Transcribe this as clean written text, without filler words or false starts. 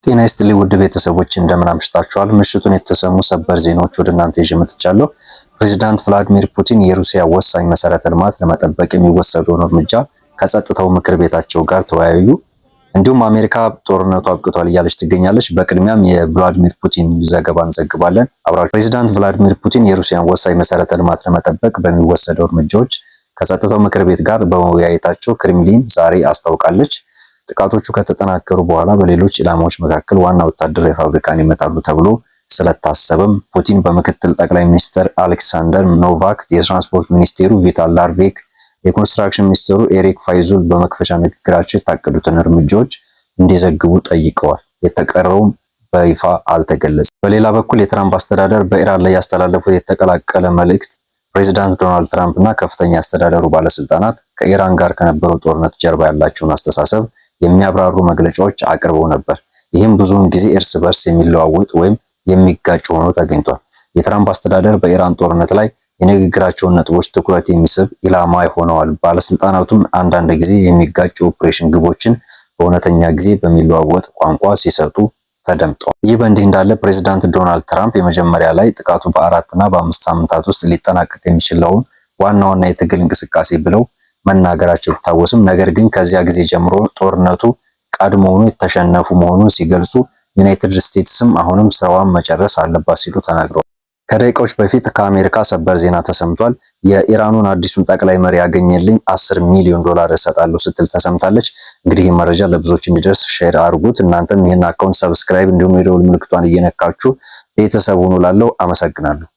ጤና ይስጥልኝ ውድ ቤተሰቦች፣ እንደምን አምሽታችኋል? ምሽቱን የተሰሙ ሰበር ዜናዎች ወደ እናንተ ይዤ መጥቻለሁ። ፕሬዚዳንት ቭላዲሚር ፑቲን የሩሲያ ወሳኝ መሰረተ ልማት ለመጠበቅ የሚወሰደውን እርምጃ ከጸጥታው ምክር ቤታቸው ጋር ተወያዩ። እንዲሁም አሜሪካ ጦርነቱ አብቅቷል እያለች ትገኛለች። በቅድሚያም የቭላዲሚር ፑቲን ዘገባ እንዘግባለን። አብራችሁ። ፕሬዚዳንት ቭላዲሚር ፑቲን የሩሲያን ወሳኝ መሰረተ ልማት ለመጠበቅ በሚወሰደው እርምጃዎች ከጸጥታው ምክር ቤት ጋር በመወያየታቸው ክሬምሊን ዛሬ አስታውቃለች። ጥቃቶቹ ከተጠናከሩ በኋላ በሌሎች ኢላማዎች መካከል ዋና ወታደራዊ ፋብሪካን ይመታሉ ተብሎ ስለታሰበም ፑቲን በምክትል ጠቅላይ ሚኒስትር አሌክሳንደር ኖቫክ፣ የትራንስፖርት ሚኒስቴሩ ቪታል ላርቬክ፣ የኮንስትራክሽን ሚኒስትሩ ኤሪክ ፋይዙል በመክፈቻ ንግግራቸው የታቀዱትን እርምጃዎች እንዲዘግቡ ጠይቀዋል። የተቀረውም በይፋ አልተገለጸም። በሌላ በኩል የትራምፕ አስተዳደር በኢራን ላይ ያስተላለፉት የተቀላቀለ መልእክት። ፕሬዚዳንት ዶናልድ ትራምፕ እና ከፍተኛ አስተዳደሩ ባለስልጣናት ከኢራን ጋር ከነበረው ጦርነት ጀርባ ያላቸውን አስተሳሰብ የሚያብራሩ መግለጫዎች አቅርበው ነበር። ይህም ብዙውን ጊዜ እርስ በርስ የሚለዋወጥ ወይም የሚጋጭ ሆኖ ተገኝቷል። የትራምፕ አስተዳደር በኢራን ጦርነት ላይ የንግግራቸውን ነጥቦች ትኩረት የሚስብ ኢላማ ሆነዋል። ባለስልጣናቱም አንዳንድ ጊዜ የሚጋጭ ኦፕሬሽን ግቦችን በእውነተኛ ጊዜ በሚለዋወጥ ቋንቋ ሲሰጡ ተደምጠዋል። ይህ በእንዲህ እንዳለ ፕሬዚዳንት ዶናልድ ትራምፕ የመጀመሪያ ላይ ጥቃቱ በ4 እና በ5 ሳምንታት ውስጥ ሊጠናቀቅ የሚችለውን ዋና ዋና የትግል እንቅስቃሴ ብለው መናገራቸው ቢታወስም፣ ነገር ግን ከዚያ ጊዜ ጀምሮ ጦርነቱ ቀድሞውኑ የተሸነፉ መሆኑን ሲገልጹ ዩናይትድ ስቴትስም አሁንም ስራዋን መጨረስ አለባት ሲሉ ተናግረዋል። ከደቂቃዎች በፊት ከአሜሪካ ሰበር ዜና ተሰምቷል። የኢራኑን አዲሱን ጠቅላይ መሪ ያገኘልኝ 10 ሚሊዮን ዶላር እሰጣለሁ ስትል ተሰምታለች። እንግዲህ ይህ መረጃ ለብዙዎች እንዲደርስ share አድርጉት። እናንተም ይህን account subscribe እንዲሁም የደወል ምልክቷን እየነካችሁ ቤተሰብ ሁኑ። ላለው አመሰግናለሁ።